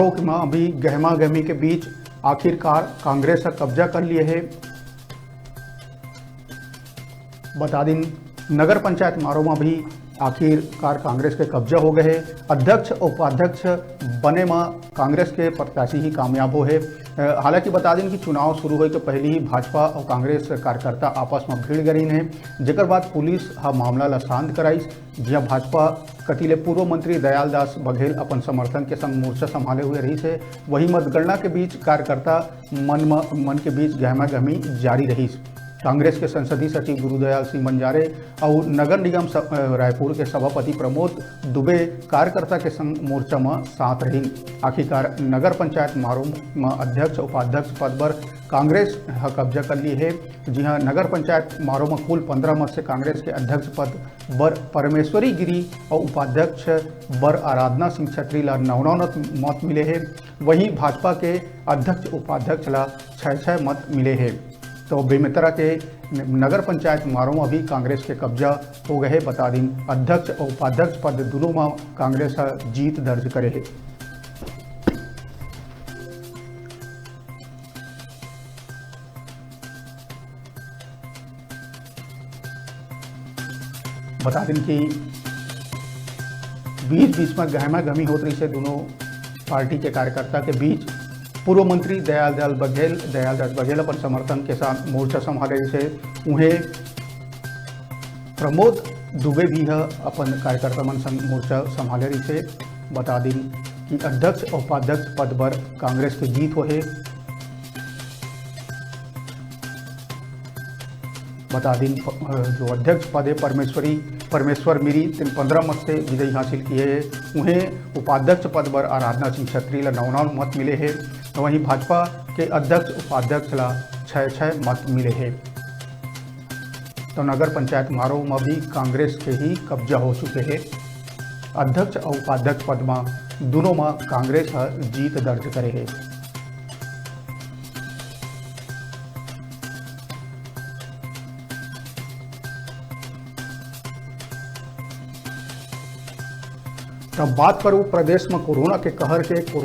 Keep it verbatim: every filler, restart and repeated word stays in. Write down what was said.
आरोप म अभी गहमा गहमी के बीच आखिरकार कांग्रेस ह कब्जा कर लिए हे। बता दिन, नगर पंचायत मारो म भी आखिरकार कांग्रेस के कब्जा हो गए हे। अध्यक्ष, उपाध्यक्ष बने म कांग्रेस के प्रत्याशी ही कामयाब हो हे। अ, हालांकि बता दिन कि चुनाव शुरू होए के पहले ही भाजपा और कांग्रेस कार्यकर्ता आपस म भिड़ गए रहिन हे, जेकर बाद पुलिस ह मामला ला शांत कराइस। जिहां भाजपा कति ले पूर्व मंत्री दयाल दास बघेल अपन समर्थन के संग मोर्चा संभाले हुए रहिस हे, वही मतगणना के बीच कार्यकर्ता मन म, मन के बीच गहमा गहमी जारी रहिस। कांग्रेस के संसदीय सचिव गुरुदयाल सिंह बंजारे अउ नगर निगम स-, अ, रायपुर के सभापति प्रमोद दुबे कार्यकर्ता के संग मोर्चा म साथ रहिन। आखिरकार नगर पंचायत मारो म अध्यक्ष उपाध्यक्ष पद बर कांग्रेस ह कब्जा कर लिए हे। जिहां नगर पंचायत मारो म कुल पंद्रह मत से कांग्रेस के अध्यक्ष पद बर परमेश्वरी गिरी अउ उपाध्यक्ष बर आराधना सिंह छत्री ला नौ नौ मत मिले हे। वहीं भाजपा के अध्यक्ष उपाध्यक्ष ला छह छह मत मिले हे। तो बेमेतरा के नगर पंचायत मारो म भी कांग्रेस के कब्जा हो गए हे। बता दिन, अध्यक्ष अउ उपाध्यक्ष पद दोनों म कांग्रेस ह जीत दर्ज करे हे। बता दिन कि बीच बीच में गहमा गहमी होत रहिस हे दोनों पार्टी के कार्यकर्ता के बीच। पूर्व मंत्री दयाल दयाल बघेल, दयाल दास बघेल अपन समर्थन के साथ मोर्चा संभाले रहिस हे। उहें प्रमोद दुबे भी ह अपन कार्यकर्ता मन संग मोर्चा संभाले रहिस हे। बता दिन कि अध्यक्ष अउ उपाध्यक्ष पद बर कांग्रेस के जीत होहे। बता दिन, अ, जो अध्यक्ष पद हे परमेश्वरी, परमेश्वर मिरी, तेन पंद्रह मत से विजयी हासिल किए हे। उहें उपाध्यक्ष पद बर आराधना सिंह छत्री ला नौ नौ मत मिले हे। तो वहीं भाजपा के अध्यक्ष उपाध्यक्ष ला छह छह मत मिले हे। तो नगर पंचायत मारो म भी कांग्रेस के ही कब्जा हो चुके हे। अध्यक्ष अउ उपाध्यक्ष पद म दोनों म कांग्रेस ह जीत दर्ज करे हे। तब बात करूं प्रदेश म कोरोना के कहर के,